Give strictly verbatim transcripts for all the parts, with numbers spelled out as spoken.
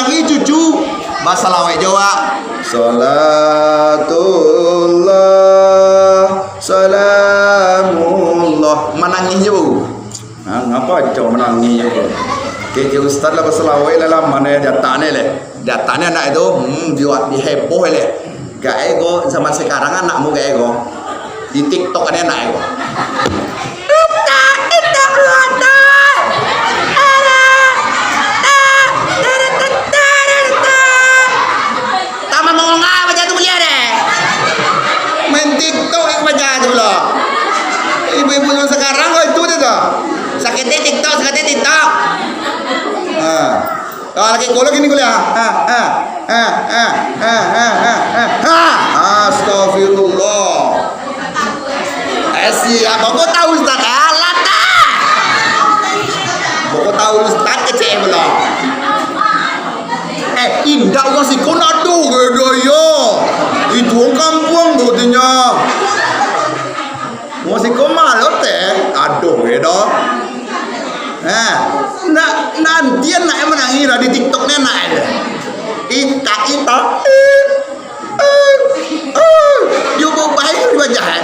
Lagi cucu, basalawat jo awak. Salatullah, salamullah. Manangih jo. Ha, ngapa kau manangih jo? Kecek ustaz lah basalawat lah, lah, mano dataknyo leh. Dataknyo anak itu, hmm, di, diheboh leh. Gaek ko zaman sekarang anakmu gaek ko. Di TikTok ado anak ko. Tambah mangongah baca tu buliah deh. Main TikTok yang baca tu lo. Ibu-ibu zaman sekarang ko itu tu. Sakitnya TikTok, sakitnya TikTok. Ha. Ah, lagi kuliah gini kuliah. Ha, ha, ha. Astagfirullah. Eh, siap. Kok tahu, Ustaz? Alah, tak. Kok tahu, Ustaz, kecek belum? Eh, indak, urang siko nado gaya. Itu urang kampuang tu, katanya. Urang siko malah teh, aduh, gitu. Nah, na-, nanti anak yang manangis lah di TikTok ni, anak aja. Itak, itak. Yo, baik di wajah, eh.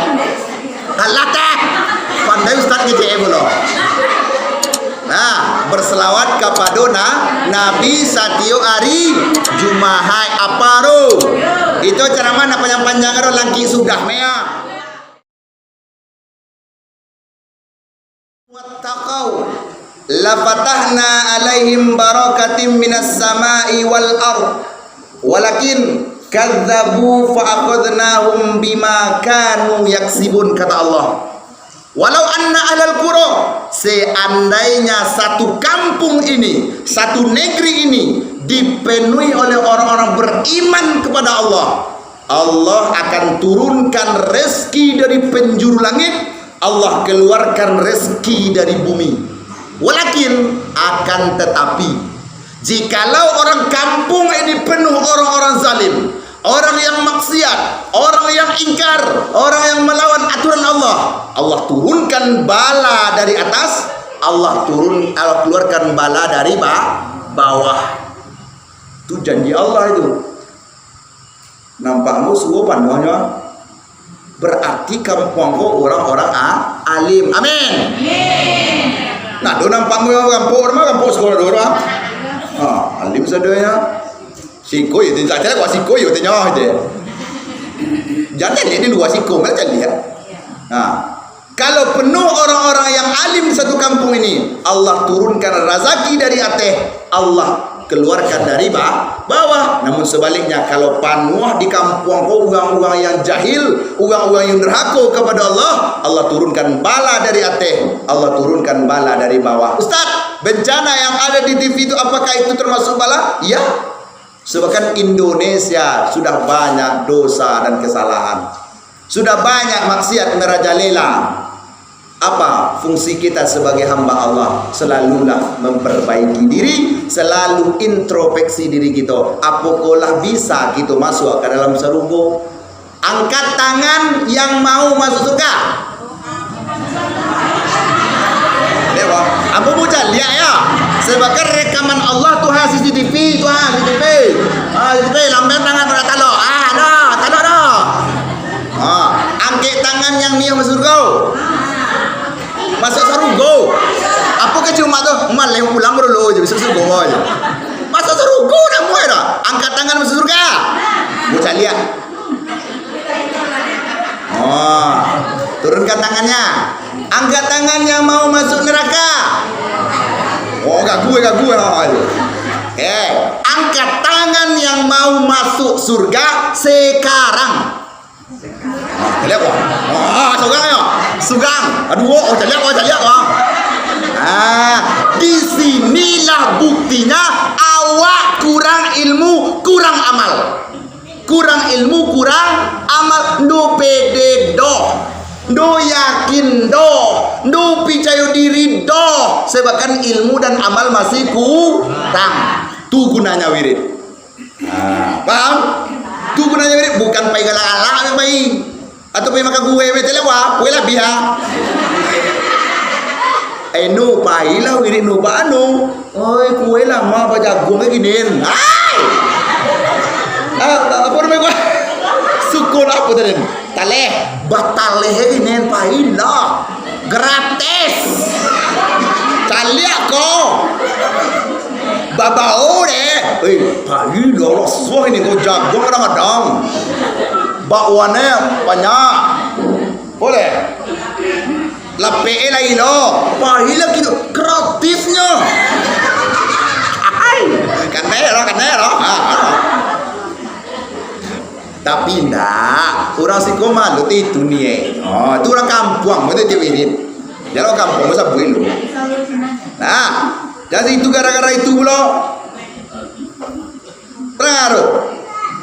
Alah, teh. Pandai Ustaz kecek pulo. Nah, berselawat kapado na-, Nabi satiok ari Jumahat, apa tu? Itu ceramah nak panjang-panjang tu, langkik sudah, meh. Wattaqau, lafatahna alaihim barakatim minas sama'i wal ard, walakin kadzabu fa akhadnahum bima kanu yaksibun, kata Allah. Walau anna ahlal qura, seandainya satu kampung ini, satu negeri ini dipenuhi oleh orang-orang beriman kepada Allah, Allah akan turunkan rezeki dari penjuru langit, Allah keluarkan rezeki dari bumi. Walakin, akan tetapi, jikalau orang kampung ini penuh orang-orang zalim, orang yang maksiat, orang yang ingkar, orang yang melawan aturan Allah, Allah turunkan bala dari atas, Allah turun, Allah keluarkan bala dari ba-, bawah. Tu janji Allah itu. Nampak mu suruah panuahnyo. Berarti kampuang ko urang-urang a-, alim. Amin. Nah, do nampak mu rampok, mah rampok sikola do urang. Ha, alim sadonyo. Siko yo, tintak caliak, wah, siko yo, tinyo je. Jangan lihat di luar siko, malah caliak. Nah, kalau penuh orang-orang yang alim satu kampung ini, Allah turunkan razaki dari ateh, Allah keluarkan dari ba-, bawah. Namun sebaliknya, kalau panuah di kampuang ko urang-urang yang jahil, urang-urang yang durhako kepada Allah, Allah turunkan bala dari ateh, Allah turunkan bala dari bawah. Ustaz, bencana yang ada di T V itu, apakah itu termasuk bala? Ya. Sebabkan Indonesia sudah banyak dosa dan kesalahan. Sudah banyak maksiat merajalela. Apa fungsi kita sebagai hamba Allah? Selalulah memperbaiki diri, selalu introspeksi diri kita. Apokolah bisa kita masuk ke dalam sarugo? Angkat tangan yang mau masuk surga. Dek, wah. Ambo mau caliak ya. Sebabkan rekaman Allah tu ha C C T V, tu ha C C T V. Ha, C C T V, lambaian tangan tu dah talok. Ah, dah, talok dah. Ha, angkat tangan yang niat masuk surga. Masuk sarugo. Apo ka cuma tu? Maleh pulang dulu je, masuk sarugo je. Masuk sarugo dah mulai dah. Angkat tangan masuk surga. Mau caliak. Oh, turunkan tangannya. Angkat tangan yang mau masuk neraka. Oh, gagu, gagu, gagu. Eh, angkat tangan yang mau masuk surga sekarang. Caliak, wah. Ah, surang yo. Surang. Aduh, oh, caliak, oh, caliak, wah. Ah, di sinilah buktinya awak kurang ilmu, kurang amal. Kurang ilmu, kurang amal. Ndo pede doh. Ndo yakin doh. Ndo picayo diri doh. Sebabkan ilmu dan amal masih kurang. Tu gunanya wirid. Ah, paham? Tu gunanya wirid, bukan pai galak-galak pai. Atau pai makan kue, pai caliak, wah, kue labiah, ha. Eh, Nu, pailah wirid Nu, ba anu. Oi, kue lamo bajaguang lagi, Nin. Ai! Ah, apo namo kue? Sukun apo tadi, Nin? Taleh. Bataleh lagi, Nin, pailah. Gratis. Caliak ko. Babao deh. Eh, pailah, lah suah ini ko jaguang kadang-kadang. Bakwannya banyak. Boleh? Lapek e lai lo. Pailah kito gratisnyo. Ai, kanai lo, kanai lo. Ha, ha. Tapi ndak, urang siko malu tu itu ni, eh. Oh, tu urang kampuang, betul tu wirid. Jan urang kampuang sabuik lu. Nah, jadi itu gara-gara itu pulo. Tarang tu.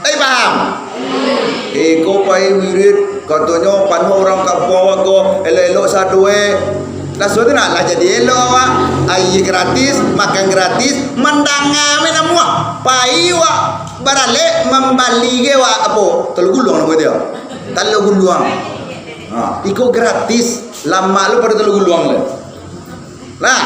Tapi paham? Iko pai wirid, katonyo panuah urang kampuang awak ko, elok-elok sado e. Lah, suatu nak lah jadi elok awak. Aia gratis, makan gratis, mandanga me namuah. Pai awak baralek mambali ge awak apo? Talua guluang namo itu yo? Talua guluang. Ha, iko gratis, lamak lu pado talua guluang le. Nah,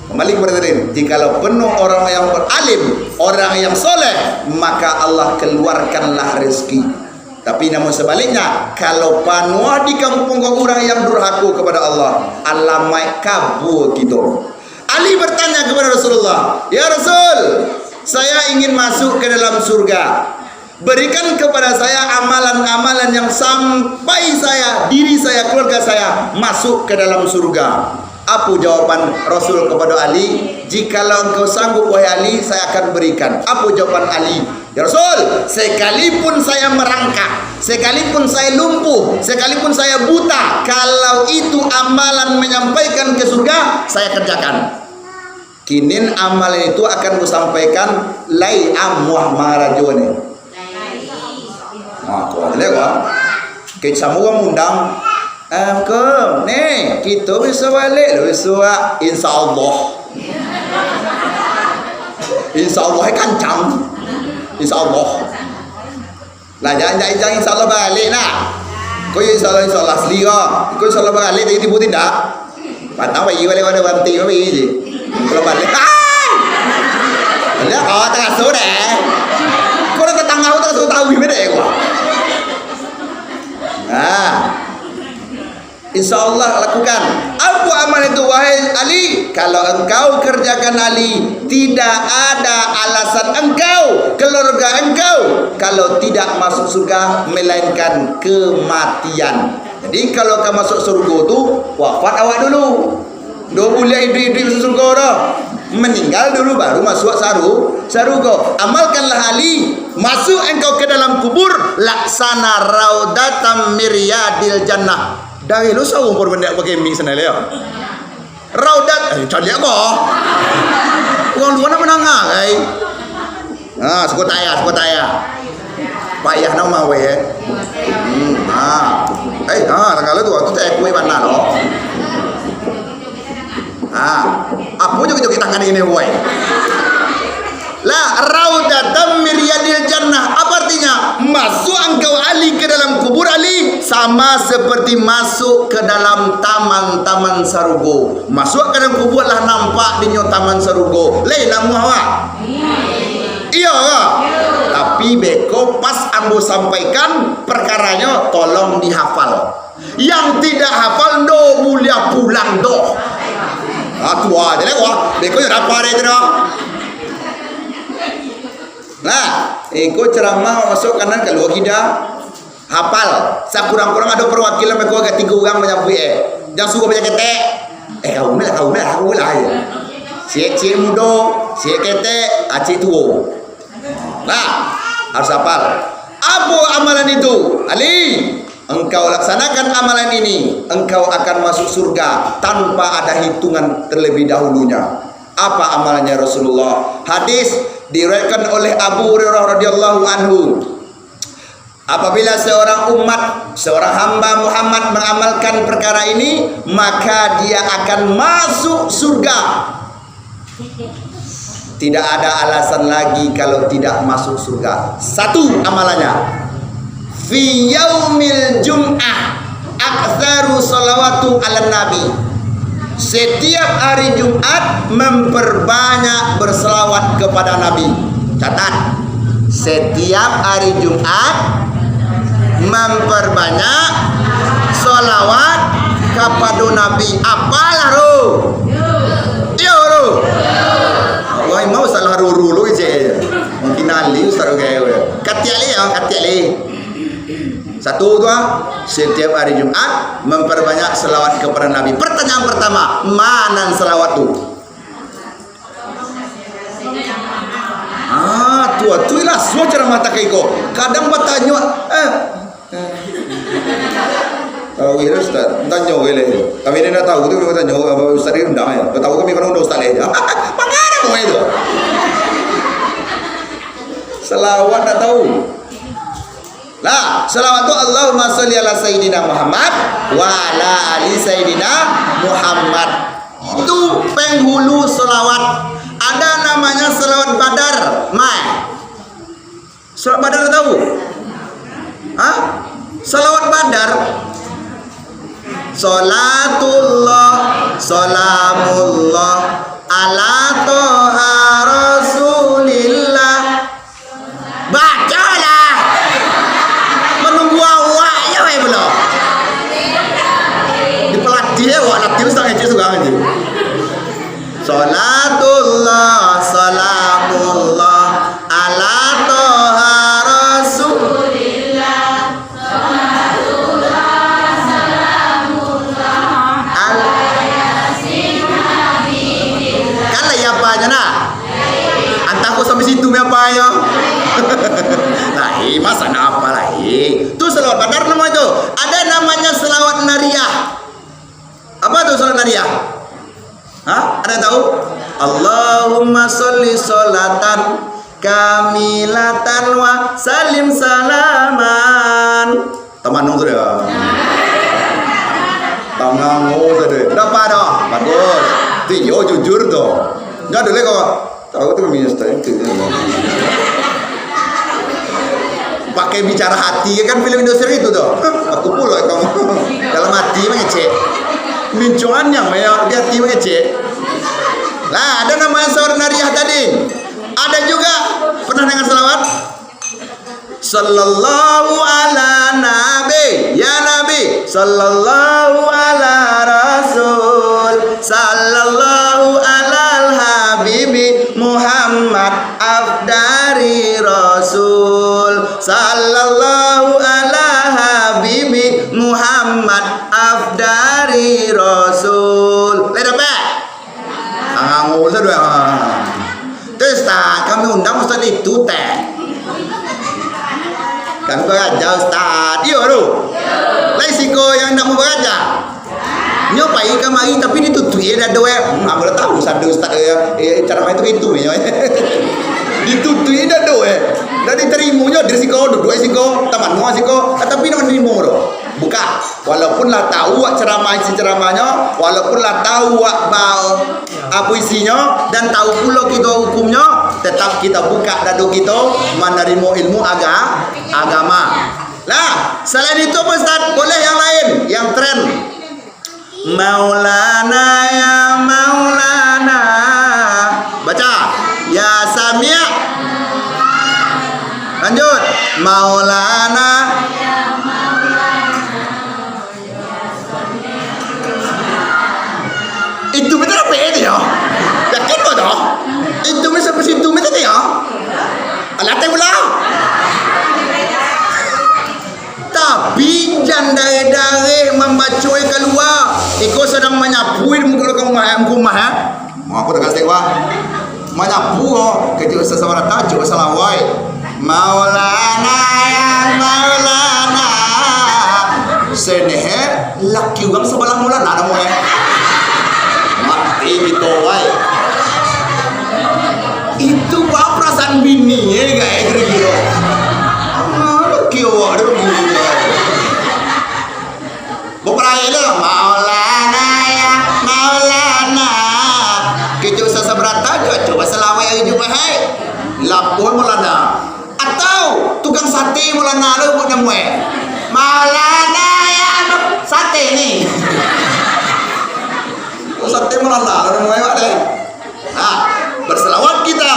kembali kepada tadi, jikalau penuh orang yang beralim, orang yang soleh, maka Allah keluarkanlah rezeki. Tapi namun sebaliknya, kalau panuah di kampuang ko urang yang durhako kepada Allah, alamaik kabua kito. Ali bertanya kepada Rasulullah, "Ya Rasul, saya ingin masuk ke dalam surga. Berikan kepada saya amalan-amalan yang sampai saya, diri saya, keluarga saya masuk ke dalam surga." Apo jawaban Rasul kepada Ali? "Jikalau engkau sanggup, wahai Ali, saya akan berikan." Apo jawaban Ali? "Ya Rasul, sekalipun saya merangkak, sekalipun saya lumpuh, sekalipun saya buta, kalau itu amalan menyampaikan ke surga, saya kerjakan." Kinin amalan itu akan kusampaikan, lai amuah mangarajo ni. Nah, tu aja lah, wah. Kecam urang undang, "Eh, ko, ni, kito bisa balik lo, bisa, ah. Insya Allah." Insya Allah, eh, kancang. Insya Allah. Lah, jan, jan, jan, insya Allah balik lah. Ko yo insya Allah, insya Allah asli ko. Ko insya Allah balik, tibo-tibo indak. Patang bayi balik, balik, banti bayi je. Kalau balik, ah! Balik, oh, taraso deh. Ko dah tatangah, taraso tahu gimana deh, ko. Ah. Insya Allah lakukan. Apo amal itu, wahai Ali? Kalau engkau kerjakan, Ali, tidak ada alasan engkau, keluarga engkau, kalau tidak masuk surga, melainkan kematian. Jadi, kalau ka masuk surga tu, wafat awak dulu. Ndak buliah iduik-iduik masuk surga doh. Meninggal dulu, baru masuk saru-, sarugo. Amalkanlah, Ali. Masuk engkau ke dalam kubur, laksana raudatam min riyadil jannah. Dari lu saumpur banyak pakai mic sana, Leo. Raudat, eh, caliak ko. Urang lua nak mandanga, ai. Ha, suko taya, suko taya. Payah nak mawe, eh. Hmm, ha. Eh, ha, tanggal tu, tu tak kuih mana lo. Ha. Apo joget-joget tangan ini, woi? Lah, raudatam min riyadil jannah. Apa artinya? Masuk engkau, Ali, ke dalam kubur, Ali, sama seperti masuk ke dalam taman-taman sarugo. Masuk ke dalam kubur lah nampak dinyo taman sarugo. Lai namuah awak? Iyo lah. Tapi beko pas ambo sampaikan perkaranyo, tolong dihafal. Yang tidak hafal, ndo buliah pulang doh. Ah, tu aja lah, wah. Beko yo dapat deh tu doh. Nah, iko ceramah masuk kanan, kalua kida. Hafal. Sakurang-kurang ado perwakilan beko agak tigo urang manyabuik, eh. Jan suruah banyak ketek. Eh, kau lah, kau lah, kau lah, ya. Ciek-ciek mudo, ciek ketek, acik tuo. Nah, harus hafal. Apo amalan itu? Ali, engkau laksanakan amalan ini, engkau akan masuk surga tanpa ada hitungan terlebih dahulunya. Apa amalannya Rasulullah? Hadis diriwayatkan oleh Abu Hurairah radhiyallahu anhu. Apabila seorang umat, seorang hamba Muhammad mengamalkan perkara ini, maka dia akan masuk surga. Tidak ada alasan lagi kalau tidak masuk surga. Satu amalannya, fi yaumil jum'ah aktsaru salawatu ala nabi. Setiap hari Jumat memperbanyak berselawat kepada Nabi. Catat, setiap hari Jumat memperbanyak selawat kepada Nabi. Apalah tu? Iyo tu. Wah, mau salah ruru lu je. Mungkin ahli ustaz gaya. Katiak le, ya, katiak le. Satu tu ah, setiap hari Jumat memperbanyak selawat kepada Nabi. Pertanyaan pertama, ma nan selawat tu? Ah, tu, tu lah semua ceramah takai ko. Kadang batanyo, eh, eh. Tahu ya, Ustaz? Tanyo ke leh. Kami ni nak tahu tu, kami tanyo, apa Ustaz ni undang ya? Tahu kami kan undang Ustaz leh. Mangana kau itu? Selawat nak tahu. Lah, selawat tu, "Allahumma sholli ala Sayyidina Muhammad wa ala ali Sayyidina Muhammad." Itu penghulu selawat. Ada namanya selawat Badar. Mai. Selawat Badar tahu? Hah? Selawat Badar. Salatullah, salamullah, ala toha rasulillah. Bacolah. Menunggu awak je, weh, pulo. Dipelatih, eh, awak latih ustaz ngecek surang aja. Salatullah, salamullah, ala toha rasulillah. Al-, kan lai apo nyo nah? Antah ko sampai situ mi apo nyo? Lai, masa nak apo lai? Tu selawat Badar namo itu. Ada namanya selawat Nariyah. Apa tu selawat Nariyah? Hah? Ada tahu? Allahumma sholli sholatan kamilatan wa sallim salaman. Tamanung sudah. Tangango sudah. Dapat dah. Bagus. Tu yo jujur tu. Enggak ada lagi kau. Tahu tu kami style tu. Pakai bicara hati kan film Indosiar itu tu. Aku pulo kamu. Dalam hati mengecek. Mincongan yang banyak di hati mengecek. Lah, ada nama selawat Nariyah tadi. Ada juga pernah dengar selawat? Sallallahu ala nabi, ya Nabi. Sallallahu ala rasul, sallallahu alal habibi Muhammad afdari rasul, sallallahu ala habibi Muhammad afdari rasul. Lai dapek? Tangan urus tu, ha. Tu, Ustaz, kami undang Ustaz itu, teh. Kami baraja, Ustaz. Iyo, tu. Lai siko yang nak mau baraja. Nyo pai kamari, tapi ditutuik dado, eh. Hmm, apo lah tahu, sado Ustaz, eh, eh, cara main tu gitu, nyo. Ditutuik dado, eh. Dah diterimo nyo, dari siko, duduk siko, taman siko, tapi nak menerima tu. Buka. Walaupun lah tahu wak ceramah, isi ceramahnyo, walaupun lah tahu wak ba-, apo isinyo, dan tahu pulo kito hukumnyo, tetap kita buka dado kito manarimo ilmu aga-, agama. Lah, selain itu, Pak Ustaz, boleh yang lain, yang tren. Maulana, ya Maulana. Baca. Ya Sami'. Lanjut. Maulana. Itu betul apa itu ya? Yakin kau tu? Itu mesti sampai situ mesti tu ya? Alah, teh pula. Tapi jan dareh-dareh mambaco kalua. Iko sadang manyapu di muka rumah, muka rumah, ha? Mau aku tegas teh, wah. Manyapu, oh, kecil sasabarata, cuma salawai. Maulana, ya Maulana. Seneh, eh, laki urang sabalah Maulana namo, eh. Mati kito, wai. Itu ba perasaan bini, eh, gak, eh, kira-kira. Ah, laki awak ada bini, eh. Baparai lo, Maulana, ya Maulana. Kecil sasabarata, cuma salawai hari Jumat, hai. Lapor Maulana. Atau tukang sate Maulana lo buat namo, eh. Maulana, ya, sate ni. Sate malala, lalu mulai awak deh. Nah, berselawat kita.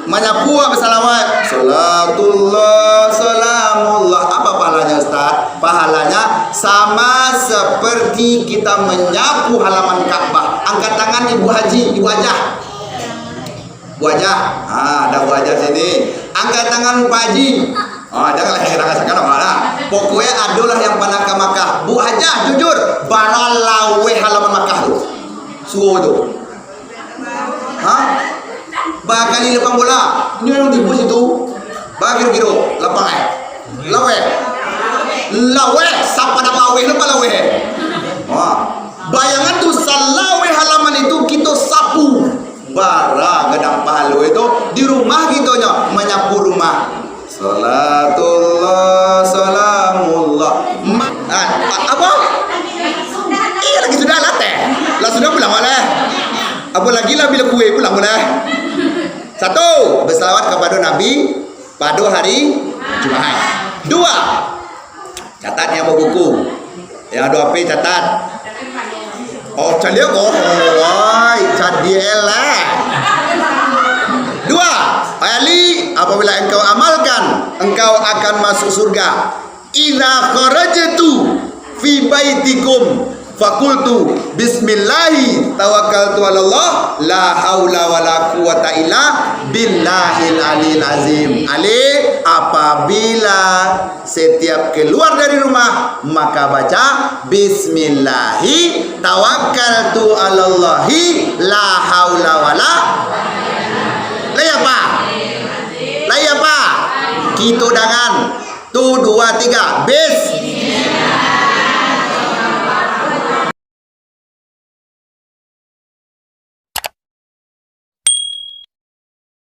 Manyapu awak berselawat. Salatullah, salamullah. Apa pahalanya, Ustaz? Pahalanya sama seperti kita menyapu halaman Ka'bah. Angkat tangan ibu haji, ibu hajah. Bu Hajah. Ha, ada Bu Hajah sini. Angkat tangan Pak Haji. Ha, janganlah heran rasakan awak lah. Pokoknya adolah yang pernah ke Makkah. Bu Hajah, jujur, bara laweh halaman Makkah tu. Suruh tu. Ha? Bakali lapang bola. Ini yang tipu situ. Bakiro-kiro lapang eh. Laweh. Laweh, sapadang laweh, lapang laweh. Ha. Bayangan tu, salaweh halaman itu kito sapu. Bara gadang pahalo itu, di rumah kito nyo manyapu rumah. Salatullah, salamullah. Ma-, ah, a-, apa? Iya, lagi sudah lah teh. Lah sudah pulang lah. Apa lagi lah bila kue pulang lah. Satu, bersalawat kepada Nabi pada hari Jumaat. Dua, catat yang berbuku. Yang ada H P catat. Oh, caliak ko. Oi, cadiak lah. Dua, Ali, apabila engkau amalkan, engkau akan masuk surga. Idza kharajtu fi baitikum fakultu bismillahi tawakkaltu alallah la haula wala quwata illa billahil aliyil azim. Ali, apabila setiap keluar dari rumah, maka baca bismillahi tawakkaltu alallahi la haula wala. Lai apa? Lai apa? Kito dangan. Tu, dua, tiga. Bis.